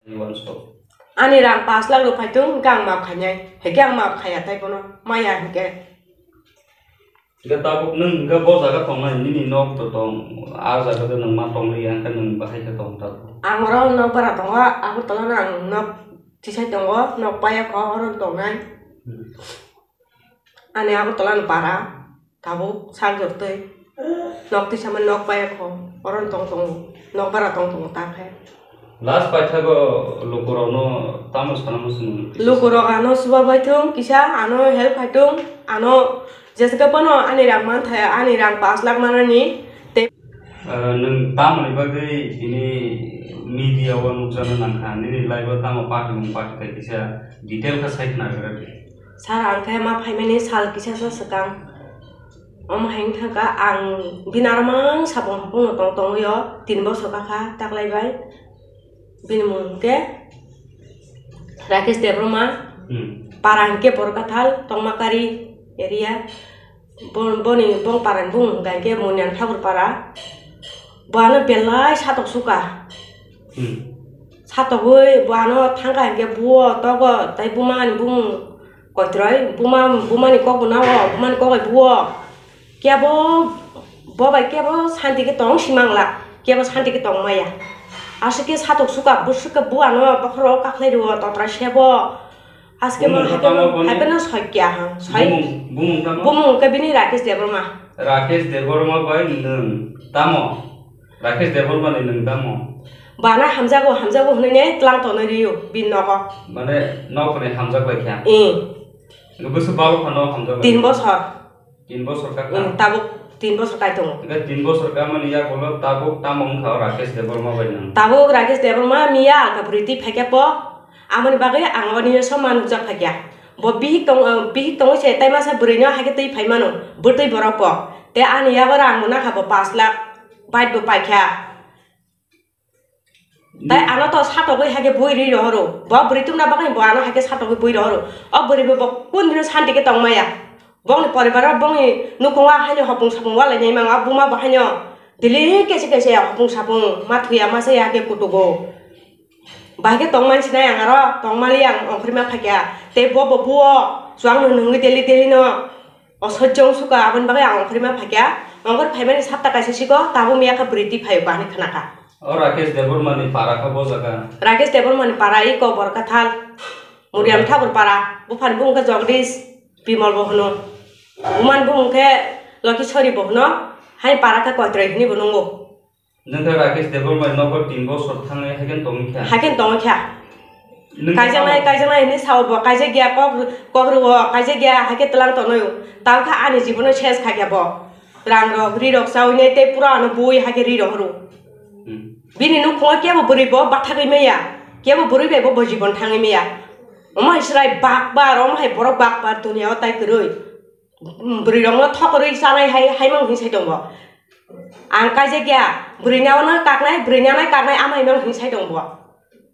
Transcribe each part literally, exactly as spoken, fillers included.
Ani rang pash lakh rok phaitung, hwnkhe ang map khainai. Hwnkhe ang map khaiya tei bono maya hwnkhe. Hwnkhe tabuk nwng hwnkhe bo jaga tongnai, nini nok to tong, a jaga de nwng ma tongliya, hwnkhe nwng bahai khe tong tabuk? Ang oro nok bara tongo, Agartala no ang nok tisai tongo, nok paiya kho, oro tongnai. Hmm. Ani Agartala ni para, tabuk sak jortwi. Nok tisa mani nok paiya kho, oro tong tongo, nok bara tong tongo ta khe. Last paithago lukurokno tamo sana muchung? Lukurok ano chubabai thung, kisa ano help khai thung, ano jesa khe bono ani rang manthai, ani rang pash lakh manani tei. Ah, nwng tamoni bagwi tini media o nukjakna nangkha, nini life o tamo pakimung pakithai kisa detail khe sai khna rwdi. Sir, ang khe ma phaimani sal kisa sa swkang. Omo hai wngkha kha ang bini aro mang sapung hapungno tong tongwi o tin bosor kakha taklai bai. Bini mung hwnkhe Rakesh Debbarma, Hmm. Para hwnkhe Borkathal, Tongmakari area. Bo-, boni bong parani bumung hwnkha hwnkhe Munyan Thakur Para. Bo ano belai satok suka. Hmm. Satokgwi bo ano thangkha hwnkhe buo togo tei buma ani bumung koitroi, buma, bumani kokbo nao, bumani kok bai buo. Kebo bo bai kebo santi khe tong si mangla, kebo santi khe tong maya. Aswk khe satok suka, bwswk khe buano bokhoro kakhlai rwo, totra sebo. Aske mo Bumung haikhe tamo no, boni? Haikhe no soi kya ha, soi. Bumung, bumung tamo? Bumung ke bini Rakesh Debbarma. Rakesh Debbarma bai nwng tamo? Rakesh Debbarma ni nwng tamo? Bana hamjago, hamjago hwnwi ne tlang tonwi riyo, bini nogo. Mane nok ni hamjak lai kha? Eh. Nw bwswk balo kha nok hamjak lai? Tin bosor. Tin bosor ka kha? Hmm, tabuk tin bosor kai tongo. Hingke tin bosor ka mani yagulo tabuk tamo wngkha o Rakesh Debbarma bai nwng? Tabuk Rakesh Debbarma miya alka bwrwi twi phaikhe po, amoni bagwi ang o nini somma nukjak phaikha. Bo bihik tong, eh, bihik tongwi se tai masa bwrwino haikhe twi phai mano, bwtwi borok ko. Te ani yago rang bo nakha bo pash lakh, bike bo paikha. Tai ano to satokgwi haikhe bui ri rohoro. Bo bwrwi tubuna bagwi bo ano haikhe satokgwi bui rohoro. O bwrwi bo, bo kundino santi khe tongmaya. Bongni poribaro bongni nukhungo haino hopung sapung walainai manga, buma bo haino daily kesi kesi hopung sapung ma thuya ma saya khe kutugo. Bahai khe tongmani sinai ang aro tongmali ang ongkhorima phaikha. Tei bo bo buo chuwangno nungwi daily daily no. O sojjong suka aboni bagwi ang ongkhorima phaikha. Ongkhor phaimani sapta kaisa siko tabuk miya kha bwrwi twi phaio bahai khnakha. O Rakesh Debbarma ni para kha bo jaga? Rakesh Debbarma ni para iko Borkathal, Muriam Thakur para, buphani bumung khe Jagdish, Bimal bo hwno. Bumani bumung khe Lokiswari bo hwno, hai para khe Koitroi hinwi bo nungo. Nwng khe Rakesh Debbarma ni nogo tin bosor thangwi haikhe tongwi kha? Haikhe tongwi kha. Nwng kaijaknai, kaijaknai hinwi sao bo, kaijakya kok, kok rwo, kaijakya haikhe tlang tonwi. Tamo khe ani jibono ses khaikha bo. Rang rok, ri rok chawi nai tei pura ano bui haikhe ri rok rw. Hmm. Bini nukhungo kebo bwrwi bo bathagwi maya, kebo bwrwi bai bo, bo jibon thangwi maya. Omo hai chwrai bakbar, omo hai borok bakbar duniya o tai kwrwi. Bwrwi rokno thokorwi chanai hai, hai mang hwn sai tongo. Ang kaijak ya, bwrwi nano kaknai, bwrwi nanai kaknai, ama hai mang hwn sai tongo.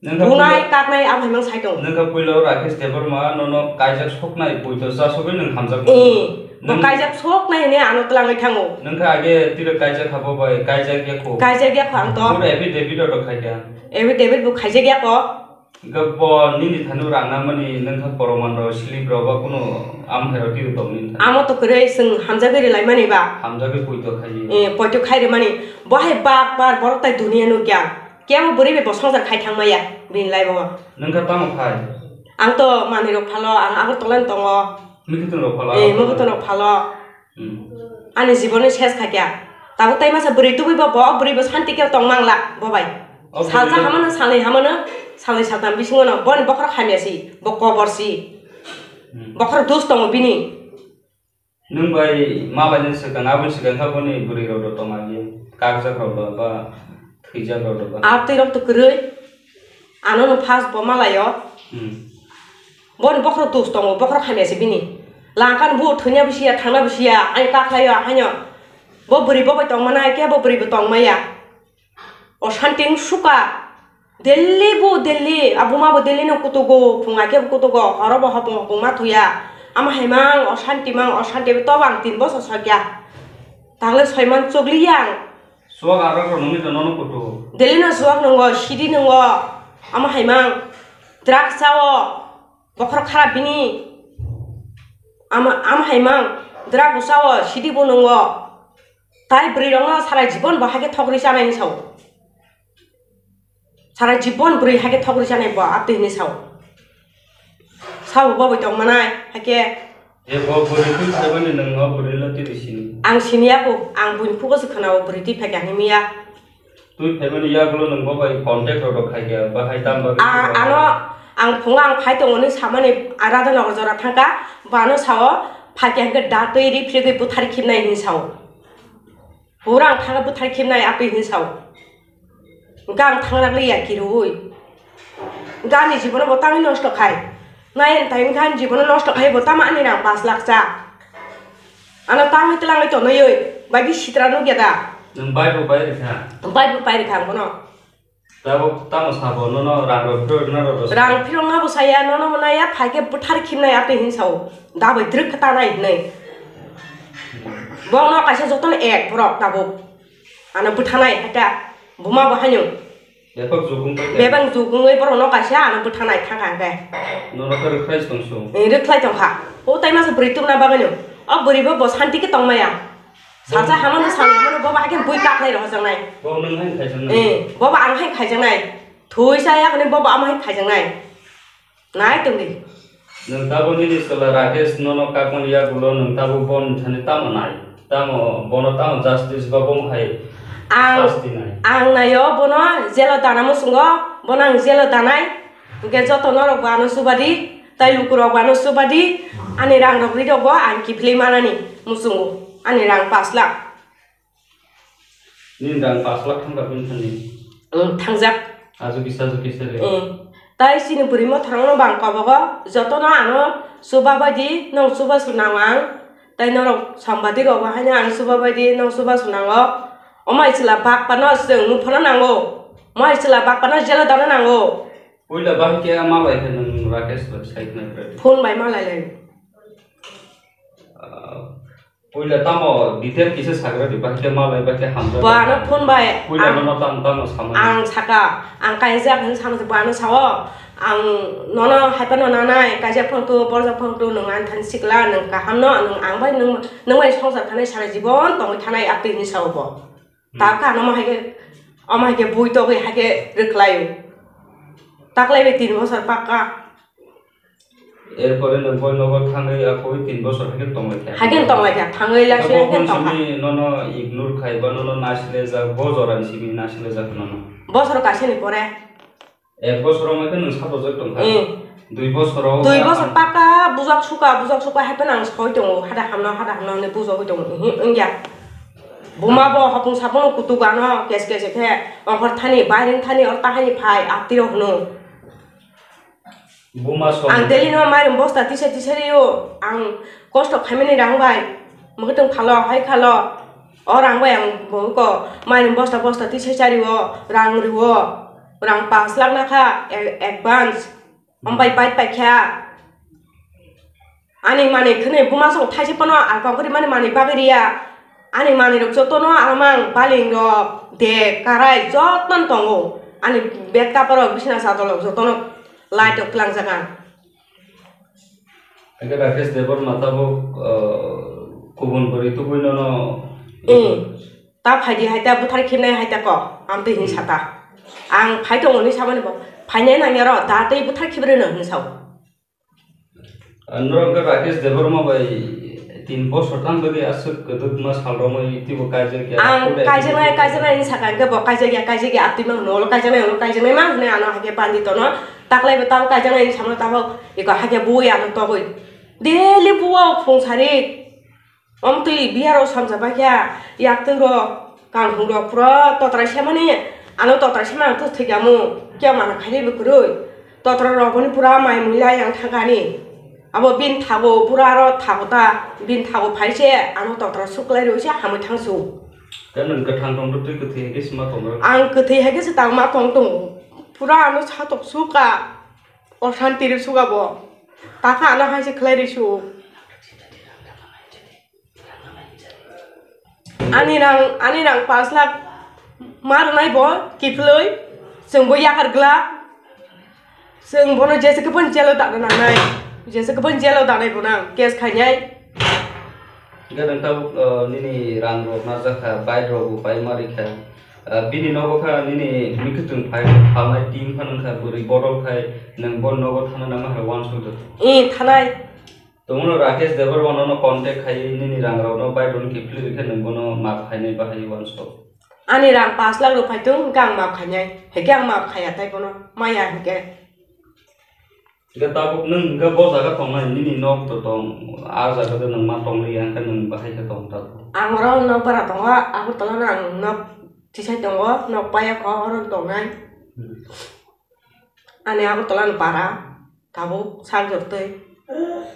Nangkha Bunai puila, kaknai, ama hai mang sai tongo. Nangkha puila o Rakesh Debbarma nono kaijak soknai, poito cha sogwi nwng hamjakmani. Eh, bo nwng kaijak soknai hwnwi ano twlangwi thango. Nangkha age tiro kaijak habo bai, kaijak ya kho. Kaijak ya kho ang to. Pura affidavit o rok khaikha. Affidavit bo khaijak ya kho. Hingke bo nini thani rang nangmani nangkha poroman rok, slip rok ba kunu amhai rok tiro tong nini thani? Amo to kwrwi chwng hamjagwi rwlaimani ba? Hamjagwi poito khai. Eh, poito khai rwmani. Bo hai bak bar borok tai duniya no kya? Kebo bwrwi bai bo swngchar khai thangmaya bini life o? Nangkha tamo khai? Ang to manwi rok phalo, ang Agartala ni tongo. Mwkhwtwng rok phalo? Eh, mwkhwtwng rok phalo. Hmm. Ani jibon ni ses kha kya. Tabuk tai masa bwrwi tubui bo, bo bwrwi bo santi khe tong mangla bo bai. O bwrwi salsa no hamano, salnwi hamano, salnwi saltam bisingo no boni bokhorok hamya si, bo kobor si. Hmm. Bokhorok dus tongo bini. Nwng bai ma bai nw swkang, aboni swkang kha boni bwrwi rok do tong agi, kakjak rok do ba thwijak rok do ba. A twi rok to kwrwi, ano no first bo malaio. Hmm. Boni bokhorok dus tongo, bokhorok hamya se bini. Langkha ni bu thwina bisiya, thangna bisiya, ani kakhlaio, haino. Bo bwrwi bo bai tongmana, kebo bwrwi bo tongmaya. O santi wng suka. Delhi bo Delhi, abuma bo Delhi no kutugo, phunga kebo kutugo, horo bo hopung hopung ma thuya. Ama hai mang, o santi mang, o santi bo tobo ang tin bosor sokya. Tangle soi man chokliya ang. Suak arak rok nungni to nono kutu. Delhi no suak nungo, sidi nungo. Amo hai mang, drugs sao, bokhorok kharap bini. Amo, amo hai mang, drugs sao, sidi bo nungo. Tai bwrwi rokno sara jibon bo haikhe thok rwi chanai hinwi sao. Sara jibon bwrwi haikhe thok rwi chanai bo, atwi hinwi sao. Sabo bo bai tong manai, haikhe. E bo bwrwi twi phaimani nwng o bwrwi no twi sini. Ang siniya ko, ang buini khugo se khwnao bwrwi twi phaikha hinwi miya. Twi phaimani yagulo nwng bo bai contact rok khai kha, bahai tam bagwi A-, khwlai ano ang phungo ang phai tongo hinwi samani, a Radhanagar jora thangkha, bo ano sao, phaikha hinkhe da twi ri phirigwi buthar khibnai hinwi sao. Pura ang thangkha buthar khibnai atwi hinwi sao. Hwnkhe ang thangna liya kirui. Hwnkhe ani jibono bo tangwi nosto khai. Nai, tai hwnkhe ani jibono nosto khai bo tamo ani rang pash lakh cha. Ano tangwi twlangwi tonwi, bai bi sitra nukya da. Nwng bai bo bai rikha. Bai bo bai rikha ang bono. Tabuk tamo sabo nono rang rok phirok na rok rw. Rang phirok na bo saya, nono bo naya, phaikhe buthar khibnai atwi hinwi sao. Da bai drwk khe tanai hinwi. Bongno kaisa jotono ek borok tabuk. Ano bwthanai haita, buma bo haino. Bebak jukung bai. Bebak jukungwi borokno kaisa ano bwthanai thangkha hwnkhe. Nono khe rwkhlai tongsu. Eh, rwkhlai tongkha. O tai masa bwrwi tubuna bagwino. O bwrwi bo, bo santi khe tongmaya. Salsa hamano salmano bobo hakhe bui kaklai rohorjaknai. Bo nwng hai khaijaknai. Eh, bobo ang hai khaijaknai. Thwi chaya hwnwi bobo amo hai khaijaknai. Nai tongdi. Nwng tabuk nini chwla Rakesh nono kakmani yagulo nwng tabuk bon thani tamo nai? Tamo bono tamo justice ba bomo hai Ang, sasti nai? Ang naio bono jelo dana muchungo, bono ang jelo danai. Hwnkhe joto norok bo ano chubadi, tai lukurok bo ano chubadi, ani rang rok ri rok bo ang kiphilwi manani muchungo, ani rang pash lakh. Nini rang pash lakh thangkha bini thani? Ang thangjak. Ajo kisa, ajo kisa re. Ang. Tai chini bwrwi mothorokno bo ang kobogo, jotono ano chuba baidi, nong chuba sunang ang. Tai norok sambadi rok bo haino ang chuba baidi, nong chuba sunango. Omai chwla bakpano chwng muphano nango. Omai chwla bakpano jelo dano nango. Puila bahai khe malai khe nwng Rakesh bai sai khna khe? Phone bai malai lai. Ah, puila tamo detail kisa sagra di, bahai khe malai, bahai khe hamjak. Bo ano phone bai Puila ang, nono tamo tamo samani. Ang saka, ang kaijak hwn samani bo ano sao, ang nono hai phano nanai, kaijak phano tu, borjak phano tu, nwng ani thani sikla, nwng kaham no, nwng ang bai, nwng, nwng bai songsar khanai sara jibon tongwi thanai, atwi hinwi sao bo. Hmm. Ta kha, omo hai khe, omo hai khe bui togwi hai khe rwkhlai o. Taklai bai tin bosor pakka. Erpore nwng boi nogo thangwi aphoi tin bosor hai khe tonglaikha. Hai khe tonglaikha, thangwi laiswi hai khe tongkha. Bo simi nono ignore khai ba nono nasilejak, bo jorani simi nasilejak nono. Bosor kaisani pore. Ek bosor wngkha nwng sabo jai tongkha. Eh. Dui bosor o Dui wngkha bosor ang pakka bujak suka, bujak suka hai phano ang soi tongo, hada hamno, hada hamno hinwi bujagwi tongo. Ihi, wngya. Buma bo hopung sapung kutuk ano, kes kes khe, ongkhor thani, bairing thani, or tahani phai, atiro hwno. Buma song. Ang daily no mairum bosta tisa tisa rio, ang kosto khaimani rang bai, mwkhwtwng phalo, hai khalo. O rang bai ang bo ko mainwi bosta bosta twi sai chari o, rang rw o, rang pash lakh na kha, a-, advance. Ambai bike paikha. Ani manwi khwnwi buma song thaise phano alkam khe mani manwi bagwi riya. Ani manwi rok jotono almang, baling rok, dek, karai jotono tongo. Ani bed kapar rok, bisna chador rok jotono light rok twlang jak ang. Hingke Rakesh Debbarma tabuk, ah, kubun bwrwi tubui nono. Eh, ta phaidi hai ta, buthar khibnai hai ta kok, amtwi hin Hmm. sata. Ang phai tongo hinwi samani bo, phainai nangya ro, da tei buthar khibrwi no hinwi sao. Ah, norok hingke Rakesh Debbarma bai tin bosor tang bagwi aswk kwdwkma sal romwi twibo kaijak ya. Ang Kudai kaijaknai, kudai. Kaijaknai hinwi sakha, hingke bo kaijak ya, kaijak ya, amtwi mang nolo kaijaknai, ulo kaijaknai ma hinwi ano hai khe pandi tono. Taklai bo tabo kaijaknai hinwi samano tabo eko hai khe bui ano togwi. Daily buo phung sari. Omtwi biyaro samjak bai khe yaktwi rok, kanghung rok pura totrai semani, ano totrai sema ang twi thwikyamu, kya mana khainai bo kwrwi. Totrai rok boni pura mai mui lai ang thangkani. Abo bini thago pura aro thago ta, bini thago phai se ano totrai suklai rwi se hamwi thangsu. Tei nwng kwthang tongdo twi kwthwi hai khe sima tongo. Ang kwthwi hai khe se tangma tong tongo. Pura ano satok suka. Oshanti rw suga bo. Takha ano hai se khlai rw su. Ani rang, ani rang pash lakh ma rwnai bo kiphilwi. Chwng bo yakar glak. Chwng bono jesa khe phano jail o dana nangnai. Jesa khe phano jail o danai bono ang case khainai. Hwnkhe nwng tabuk, uh, nini rang rok narwkha, bike rok bo pai ma rikha. Uh, bini nogo kha nini mikhuchwng phai phalnai team phano wngkha, bwrwi bodol khai nwng bo nogo thana nangma hai uansuk da. Ee, thanai. Tongmano Rakesh Debbarma no contact khai nini rang rok no bike rok no kiphilwi rikhe nwng bono map khainai bahai uansuk. Ani rang pash lakh rok phai thung, hwnkhe ang map khainai. Hwnkhe ang map khaiya tai bono, maya hwnkhe. Hwnkhe tabuk nwng hwnkhe bo jaga tongnai, nini nok to tong, a jaga de nwng ma tongli ya, hwnkhe nwng bahai khe tong tabuk. Ang oro nok bara tongo, Agartala no ang nok tisai tongo, nok paiya kho, oro tongnai. Hmm. Ani Agartala ni para, tabuk sak jortwi.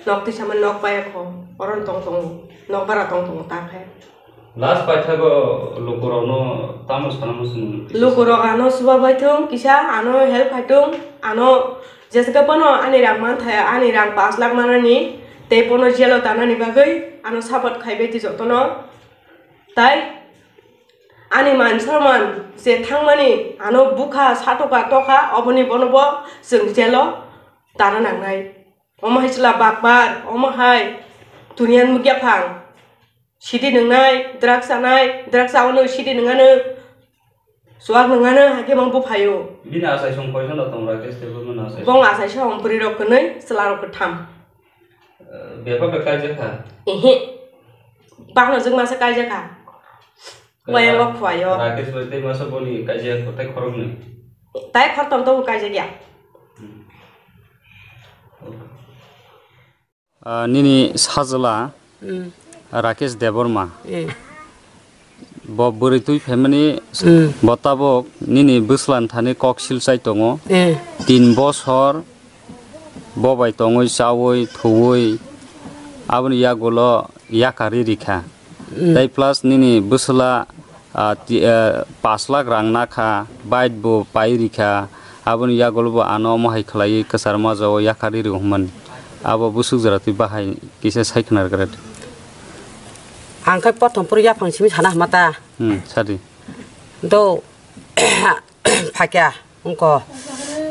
Nok tisama nok paiya kho, oro tong tongo, nok bara tong tongo ta khe. Last paithago lukurokno tamo sana muchung? Lukurok ano subar bai thung, kisa ano help khai thung, ano jesa khe bono ani rang man thaya, ani rang pash lakh manani, tei bono jail o tanani bagwi ano support khai bai di jotono. Tai ani man sorman je thangmani ano bukha, satoka, tokha, oboni bono bo chwng jail o tana nangnai. Omo hai chwla bakbar, omo hai duniya nukya phang. Sidi nwngnai, drugs chanai, drugs chaui sidi nwngnai, chuak nwngnai, hakhe mang buphaio. Bini achai song koijon da tong Rakesh Debbarma no achai song? Bong achai song bwrwi rok kwnwi, chwla rok kwtham. Eh, bepha be kaijak kha? Ehe. Bakno jwk masa kaijak kha. Wayang o khuaio. Rakesh bai tei masa boni kaijak kho, tai khoroknwi? Tai khoroktham tongo kaijak ya. Hmm. Ah, nini sajwla, hmm, Rakesh Debbarma. Hmm. Bo bwrwi twi phaimani, hmm, bo tabuk nini bwslan thani kok silchai tongo. Hmm. Tin bosor bo bai tongwi chaui thuui aboni yagulo yakarwi rikha. Hmm. Tei plus nini bwsla, ah, ti-, ah, pash lakh rang nakha, bike bo pai rikha, aboni yagulo bo ano omo hai khlaiwi kwchar majao yakarwi rw hwnmani. Abo bwswk jora twi bahai kisa sai khna rwkha. Ang khe prothom phuru yaphang simi sana hwnma ta. Hmm, sadi. Do, phaikha, wngkha,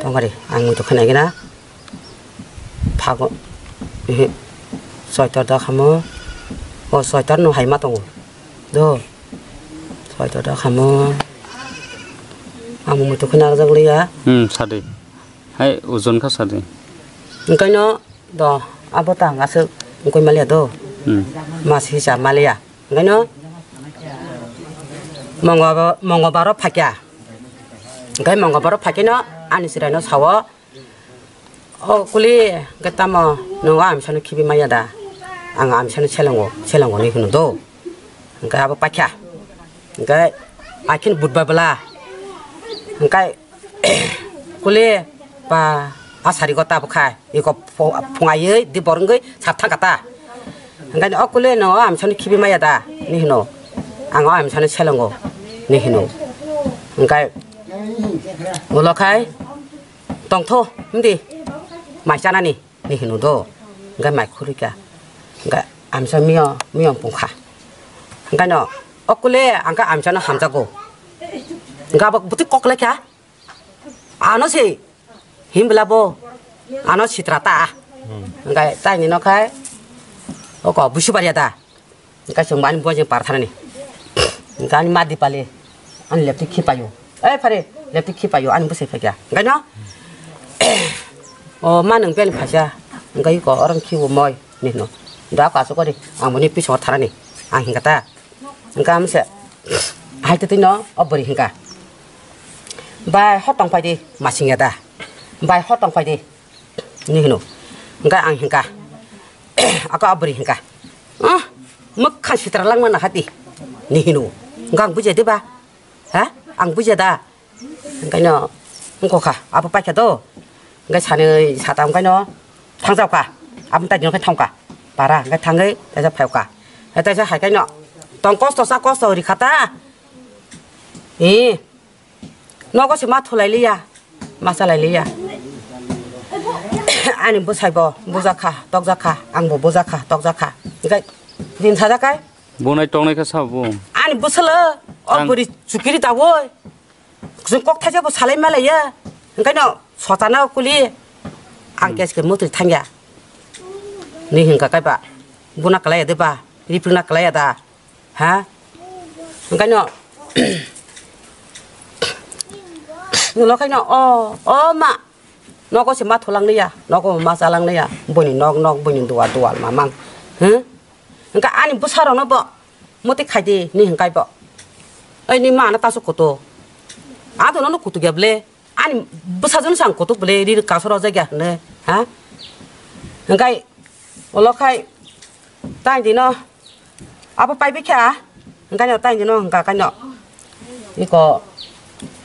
tongari, ang muitu khwnaigwna. Phago, ehe, soitor da khamo. O soitor no hai ma tongo. Do, soitor da khamo. Ang muitu khwna rwjak liya. Hmm, sadi. Hai, ojon kha sadi. Wngkaino, do, abo ta ang aswk wngkoi maliya do. Hmm. Mas hisa maliya. Hwnkhe no Mongobaro, Mongobaro phaikha. Hwnkhe Mongobaro phaikheno ani chwraino sao, "O kuli, hwnkhe tamo nwng o amsano khibi maya da? Ang amsano selengo, selengo," hinwi hwno do. Hwnkhe abo paikha. Hwnkhe akheno budba bwla. Hwnkhe Kuli ba a sari go tabuk khai, iko phu-, phungai di borok wngwi sap thang kata. Hwnkhe o kuli no o amsani khibi maya da ni hino, ang o amsani selengo ni hino. Hwnkhe ulo khai tongtho himdi mai chanani ni hino do, hwnkhe mai khurui kha, hwnkhe amsa miyo, miyo pungkha. Hwnkhe no o kuli ang khe amsano hamjago, hwnkhe abo bwtwi kok lai kha. Ano se himbla bo ano sitra ta. Hmm. Hwnkhe taini no khai oko busu baria da. Hwnkhe chwng ani bo jeng par thanani. Hwnkhe ani ma Dipali ani lepti khipayo. "Ei phare, lepti khipayo," ani bwsai phaikha. Hwnkhe no o ma nwng biyani phaisa. Hwnkhe iko orang khibo moi ni hino. Da kasu kori ang boni piso thanani. Ang hingkha ta. Hwnkhe amse hai twi no o bwrwi hwnkha, "Bai, hor tong phai di, masing ya da. Bai, hor tong phai di," ni hino. Hwnkhe ang hwnkha, ako o bwrwi hwnkha, "Ah, mwkhang sitra langma nahati," ni hino. Hwnkhe ang bujiya de ba? Ha? Ang bujiya da? Hwnkhe no wngkha, abo paikha do. Hwnkhe sanwi satam hwnkhe no thangjaokha. Aboni taini hwnkhe thangkha. Para hwnkhe thangwi taisa phaikha. Hai taisa hai khe no tong kosto sa kosto rikha ta. Ee. Nogo se ma thulai liya. Ma chalai liya. Ani bwsai bo bujakha, tokjakha. Ang bo bujakha, tokjakha. Hwnkhe din sajakai. Bunai tongnai kha sabo. Ani bwsalo o bwrwi chukiri tawoi. Chwng kok thaisa bo salai malaiya. Hwnkhe no sochana kuli Ang Hmm. case khe motri thangya. Ni hingka kaiba. Buna kalaya de ba. Ripuna kalaya da. Ha? Hingkaino. Ulo khaino, o, o ma. Nogo se ma thulang liya. Nogo ma chalang liya. Buni nok nok, buni dual dual mamang. Huh? Hingka ani bwsarokno bo. Motwi khaidi, ni hingkai bo. Oi, ni ma ano tasu kutu. Ado nono kutu ya ble. Ani bwsajwkno sang kutuk bwle ri kasaro jagya hwnwi, ha? Hwnkhe ulo khai taini dino abo paibai kha, hwnkhe no taini dino hwnkha kaino iko,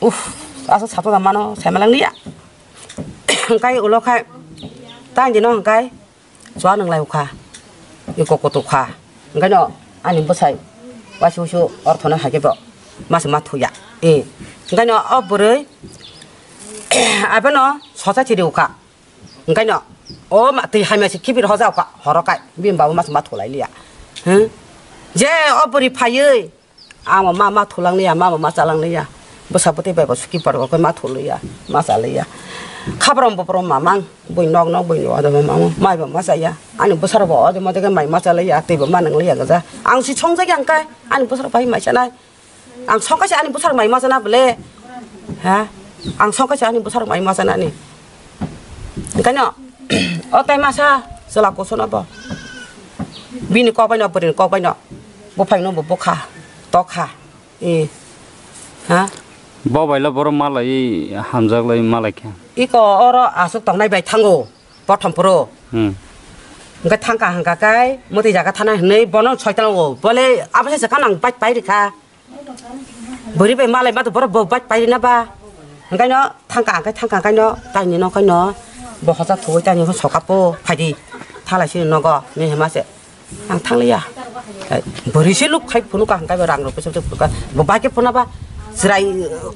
uff, aswk sato da mano saimalang liya. Hwnkhe ulo khai taini dino hwnkhe Chua nwnglai ukha, iko kutuk kha. Hwnkhaino ani bwsai waisi wuisu orthono hai khe bo masa ma thuya. E, hwnkhaino o bwrwi abono sosa chiri ukha. Hwnkhaino o ma twi hamya se khibir hoja ukha, horo kai bini babo masa ma thulai liya. Hwng? Je o bwrwi phaiwi Amo ma, ma thulang liya, ma, ma, ma chalang liya. Bwsa bwtwi bai bo suki paro khe ma thu liya, ma cha liya. Khabrom boprom mamang, bui nok nok bui ado mamang, mai bo ma chaya. Ani bwsarok bo ode mode khe mai ma cha liya, tei bo ma nang liya gaja. Ang si song jagya hwnkhe, ani bwsarok bai mai chanai. Ang song khe se ani bwsarok mai ma chana bole. Ha? Ang song khe se ani bwsarok mai ma chanani. Hwnkhaino, o tai masa chwla kusuno bo. Bini kok baino, bwrwini kok baino. Buphangno bo bukha, tokha. E, ha? Bo bailo borok malai hamjaklai malai khe. Iko oro aswk tongnai bai thango, bothom phuru. Hmm. Hwnkhe thangkha hwnkha khe, mwtwi jaga thana hinwi bono soi tonglaio. Bole abo se sakha nang bike pai rikha. Bwrwi bai malai ma to borok bo bike pai rina ba. Hwnkhaino thangka hwnkhe thangka hwnkhaino taini no hwnkhaino bo hosa thuwi taini hwn soka po phaidi thalai sini nogo ni hema se ang thangliya. Bwrwi se luk khai phunukha hwnkhe bo rang rok pesa phunukha bo bike phuna ba chwrai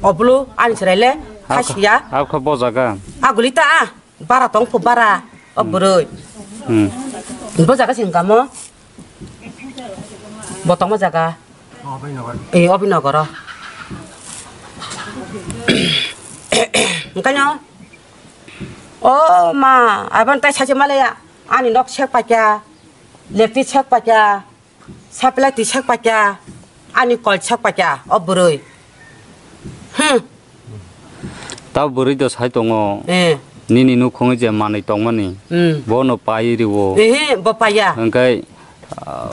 oblo ani chwrai le khasiya. Abkha bo jaga. Aguli ta. Bara tong phu bara, o bwrwi. Hmm. Bo jaga sing kamo. Bo tongma jaga. Eh, Obinogoro. Hwnkhaino, o ma, aboni tai sachi malaya, ani nok sek paikha, lepti sek paikha. Supply twi sak paikha, ani kol sak paikha, o bwrwi. Hmm. Ta bwrwi do sai tongo. Eh. Nini nukhungwi je manwi tongmani. Hmm. Bono pai riwo. Ehe, bo paiya. Hwnkhe, ah,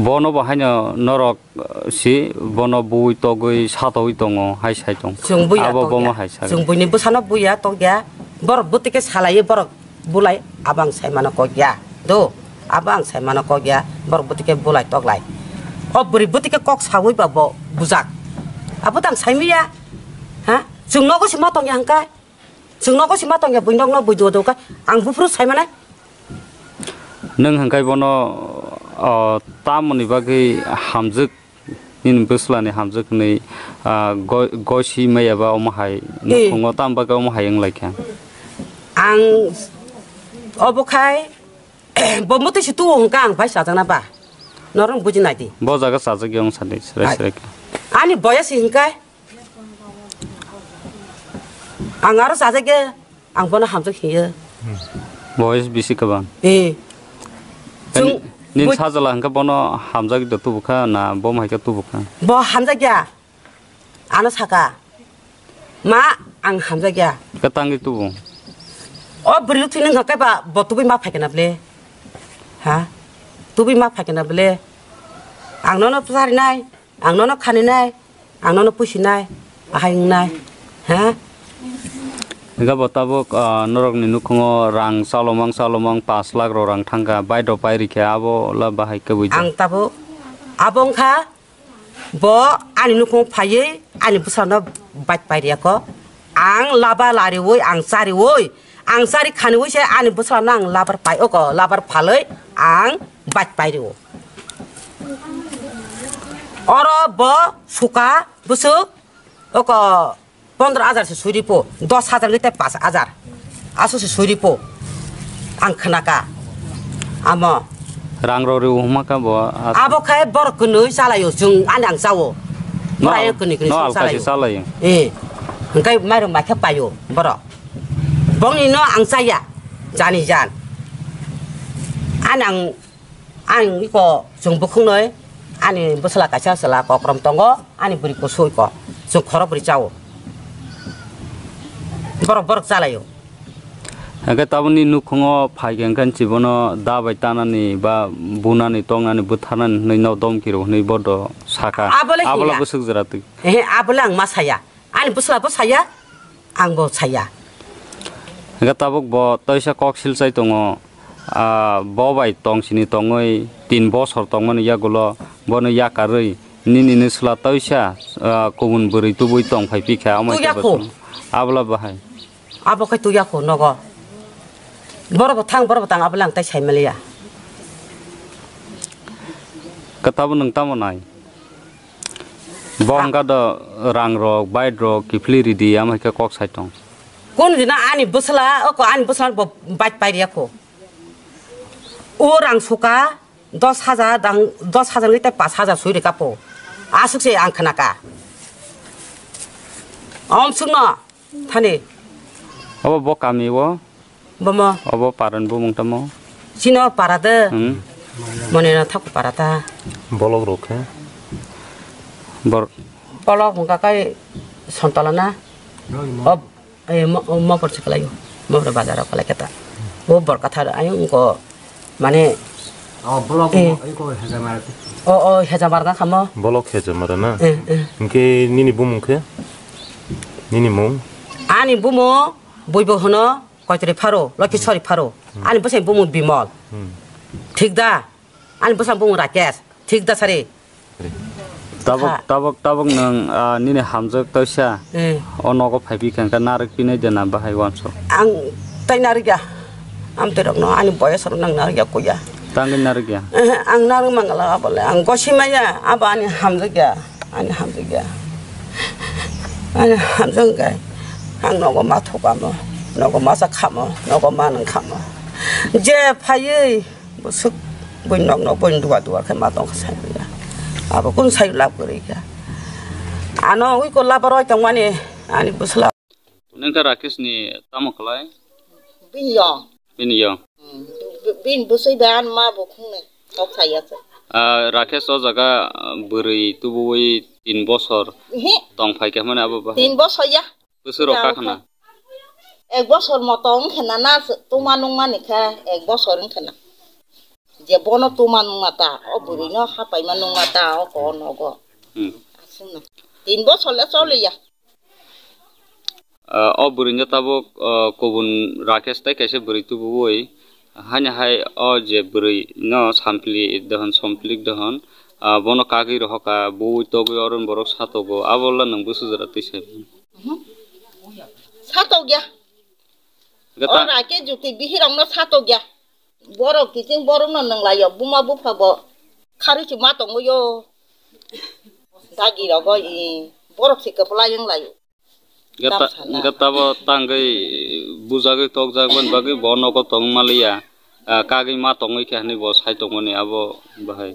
bono bo haino norok, ah, si bono bui togwi satowi tongo, hai sai tong. Chwng buya tokya. Abo bomo hai sai. Chwng buini bwsano buya tokya. Borok bwtwi khe salaiwi borok bulai, abo ang sai mano kok ya. Do, abo ang sai mano kok ya, borok bwtwi khe bulai toklai. O bwrwi bwtwi khe kok sawi ba bo bujak. Abo tang sai miya. Ha? Chwng nogo se ma tong ya hwnkhe. Chwng nogo se ma tong ya, bui nok no bui do do khe. Ang buphuru sai manai. Nwng hwnkhe bono, o, tamoni bagwi hamjwk? Nini bwslani hamjwk hwnwi, ah, go-, gosi maya ba omo hai nukhungo, tamo bagwi omo hai wng lai kha. Ang obo khai, bo mwtwi se tuo hwnkha ang bai chajakna ba. Norok buji nai di. Bo jaga chajak ya wng sadi, srai srai khe. Ani boyas hwnkha. Ang aro chajak ya. Ang bono hamjak hiyo. Boyes bisi kwbang. Eh. Chwng nini bui- sajla hwnkhe bono hamjak do tubukha na bo hai khe tubukha? Bo hamjak ya. Ano saka. Ma, ang hamjak ya. Kwtangwi tubu. O bwrwi thwini hwnkhe ba bo tubui ma phaikhe na ble. Ha? Tubui ma phaikhe na ble. Ang nono pwsari nai. Ang nono khani nai, ang nono pusi nai, ahai wng nai, ha? Hingke bo tabuk, ah, norokni nukhungo rang chalomang chalomang pash lakh rok rang thangkha, bike rok pai rikha, abo la bahai kwbui. Ang tabuk abo wngkha, bo ani nukhungo phaiwi ani bwsano bike pai riyakho, ang laba lariwi, ang chariwi, Ang chari khaniwi se ani bwsarokno ang labar pai, oko labar phalwi ang bike pai rio. Oro bo suka bwswk oko pondro hajar se suri po, dos hajar ni tei pash hajar aswk se suri po ang khnaka. Amo. Rang rok rw hwnma kha bo, ah. Abo khe borok kwnwi chalaio, chwng ani ang chao. No, borok kwnwi kwnwi no, chwng alkashi chalaio. Chalaio. Eh. Hwnkhe mairok mai khe paio borok. Bongni no ang chaya. Jani jan. Ani ang, ang iko chwng bukhungnoi, ani bwsla kaisa chwla kokrom tongo, ani bwrwi kusu iko, chwng khorok bwrwi chao. Borok borok chalaio. Hwnkhe tabukni nukhungo phaikha hwnkhe chibono da bai tanani ba bunani tongnani bwtharnani hwnwi no domkiro hwnwi bodo sakha. Abole Abola hinna. Bwswk jora twi. Ehe, abole ang ma saya. Ani bwsla bo saya, ang bo saya. Hwnkhe tabuk bo toisa kok silchai tongo, ah, bo bai tong sini tongwi tin bosor tongmani yagulo bono yakarwi nini nwsla toisa, ah, kubun bwrwi tubui tong phai pikha, omo Tuya khe bo kho. Chwng abola bahai. Abo khe tuya kho nogo. Borok bo thang, borok bo tang, abola ang tai sai maliya. Khe tabuk nwng tamo nai? Bo Ah. Hwnkha do rang rok, bike rok kiphilwi ridi, ama khe kok sai tong. Kun dina ani bwsla, oko ani bwsla bo bike pairiya kho. O rang suka dos hajar dang, dos hajar wngwi tei pash hajar sui rika po. Aswk se ang khna ka. Om sukno thani. Obo bo kami o? Bomo. Obo paran bumung tamo? Sino para de. Hmm. Mone no thak para ta. Bolok rok khe? Bor- Bolok hwnkha kai sontala na. Ob- Eh, mo, mo por se kalai, mo por bazar kalai kata. O bor katha ayung ko, mane, Oh, bolok Eh. Iko hejamar. O, o, hejamar na kamo. Bolok hejamar na. Eh, eh. Hwnkhe nini bumung khe? Nini mung? Ani bumung, buibo hono, koitri pharo, loki sori pharo. Hmm. Ani bwsai bumung Bimol. Hmm. Thik da? Ani bwsai bumung Rakesh. Thik da sari? Tabuk, Ha. Tabuk, tabuk nwng, ah, nini hamjwk toisa. Hmm. O nogo phai bikha hwnkhe narwk pinai de na bahai uansuk? Ang tai narwk ya. Amtwi rokno ani boyos rok nang narwk ya kuya. Tangwi narwk ya? Eh, ang narwk mangala abole. Ang gosi maya, abo ani hamjwk ya. Ani hamjwk ya. Ani hamjwk hwnkhe ang nogo ma thukamo, nogo ma sa khamo, nogo ma nang khamo. Je phaiwi Bwswk bui nok nok bui duwa duwa khe ma tong kha sai ya. Abo kun sai lab kwrwi kha. Ano ui ko labar oi tong mani ani bwsla. Nengkha Rakesh ni tamo khlai? Bini yo. Bini yo. Hmm. Bini bwswi ba an ma bo khungnwi kok sai ya se. Ah, Rakesh o jaga, ah, bwrwi tubuwi tin bosor Ehe. Tong phai kha mani abo bahai. Tin bosor ya. Bwswk rok kha khna? Ek bosor moto wng khe na, na tuma nung mani khe, ek bosor wng khe na. Je bono tuma nung ma ta, o bwrwi no hapai ma nung ma ta, o ko nogo. Hmm. Aswk na. Tin bosor le choli ya. Ah, o bwrwi no tabuk, ah, kubun Rakesh tai kaisa bwrwi tubuwi. Haini hai o je bwrwi no sampli dohon, somplik dohon, ah, bono kagwi rohor kha, bui togwi oro borok satogo, abo le nwng bwswk jora twi sai. Mhm. Satokya. Gata- Ora ke juti bihirokno satokya. Borok kiching borokno nunglaio, buma bupha bo kharwi se ma tongo yo. Dagi rogo i borok se kwplai wng laio. Gata-, Tam sana. Gata bo tangwi bujagwi tokjak bani bagwi bo nogo tong maliya. Ah, kagwi ma tongwi khe hinwi bo sai tongmani abo bahai.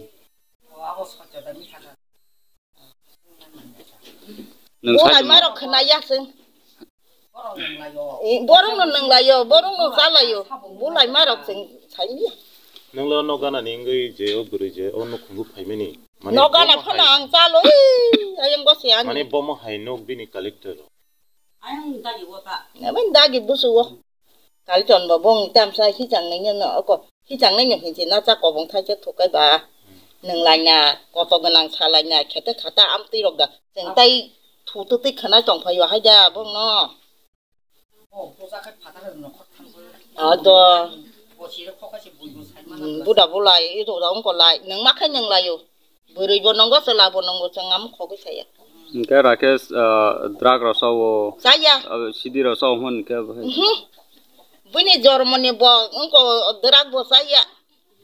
Nwng Bo sai hai tongma marok khna yak sing. Eh, borok no nang layo, borok no cha layo. Bo lai marok sing sai ya. Nwng lo no gana ni wngwi je o bwrwi je o nukhungo phaimani. Mane No gana bomo phano hai, ang cha lo, eh, ayang bo se ani. Mane bomo hai nok bini collector. Ayang dagi bo ta. Namen dagi busu wo. Kaliton bo bong tamsa hichang nai no oko. Hichang nai no hinchi na cha kobong thai che thukai ba. Nang lai na, koto gwnang sa lai na, khete khata amtwi rok da. Chwng tai thu tu twi khana tong phai yo hai da bong no. Ado. Hmm, buda bulai, ito da ongko lai. Nang ma khai nang lai yo. Bwrwi bo nongo, chwla bo nongo, chwng amo khogwi saya. Hwnkhe Rakesh, ah, drug rw sao, Chaya. Ah, sidi rw sao hwn hwnkhe bo hai. Mhm. Bini jormoni bo wngko drug bo chaya.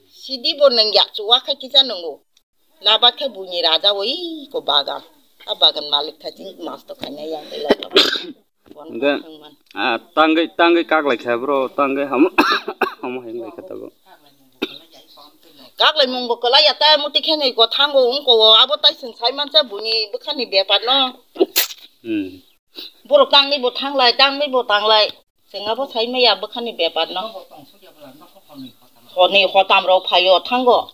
Sidi bo nangya, chuwa khai kisa nongo. Labat khai buini raja bo iko bagan. A bagan malik khai ching mas to khaina yang lai. Hwnkhe, ah, tangwi, tangwi kak lai kha bro, tangwi hamo, hamo hai lai kha tabuk. Kak lai mung bo kwlai ya, ta muti khe nai ko thango, wng ko, abo tai chwng sai mansa buini bwkhani bepar no. Hmm. Borok tangwi bo thang lai, tangwi bo tang lai. Chwng abo sai maya bwkhani bepar no. Honi hotam rok phaio thango.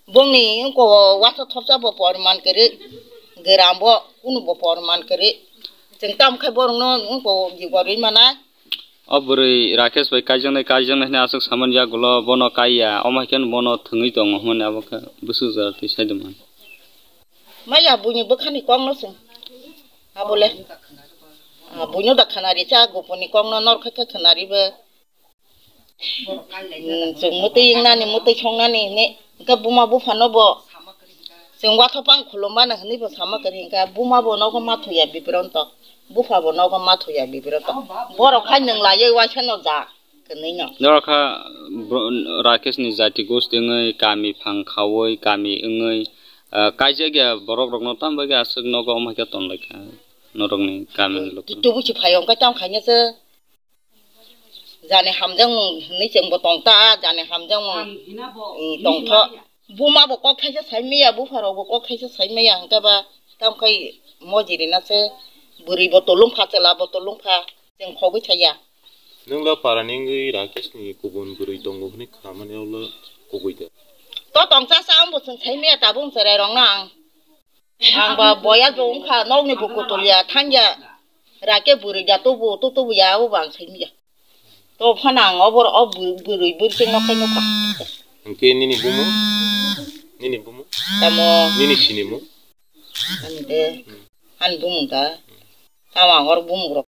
Bongni wngko waso thopsa bo porman kwrwi, gweram bo kunu bo porman kwrwi. Chwng tamo khai borokno wngko jibo rwi manai. O bwrwi Rakesh bai kaijaknai, kaijaknai hwnwi aswk samani yagulo bono kaiya, omo hai kheno bono thwngwi tongo hwnmani abo khe bwswk jora twi sai tongmani. Maya buini bwkhani kokno chwng abole. Ah, buino da khwnari cha goponi kokno nor khe khe khwnari bo. Hmm, chwng mwtwi wngnani, mwtwi songnani hwnwi. Hwnkhe buma buphano bo chwng watho pang khulumani hwnwi bo sama kwrwi. Hwnkhe buma bo nogo ma thuya bibronto, bupha bo nogo ma thuya bibronto. Borok khai nwng laiwi waisano ja kwnwino. Norok kha bro-, Rakesh ni jati gosti wngwi, kami phang khaui, kami wngwi, ah, kaijak ya borok rokno tamo bai khe aswk nogo omo hai khe ton lai kha norokni kami ni logo. Tubu si phaio hwnkhe tamo khaina se. Jani hamjakmung hinwi chwngbo tongta, jani hamjakmung, mm, tongtho. Buma bo kok thaisa sai maya, bupha rok bo kok thaisa sai maya, hwnkhe ba tamo khai mojiri na se bwrwi bo tolong pha, chwla bo tolong pha, chwng khogwi thaya. Nwng le para ni wngwi Rakesh ni kubun bwrwi tongo hwnwi khamani, o le kubui da? To tongsa sa, ang bo chwng sai maya, tabuk chwrai rok no ang. Ang ba boya jo wngkha, nokni bo kotol ya, thang ya. Rake bwrwi da, tobo, to, tobo ya, abo bo ang sai maya. To phano ang obor, o bw-, bwrwi bwrwi se nokhai nukha. Hwnkhe nini bumung? Nini bumung? Tamo? Nini sinimung? Ani de, ani bumung da. Tamo ang oro bumung rok.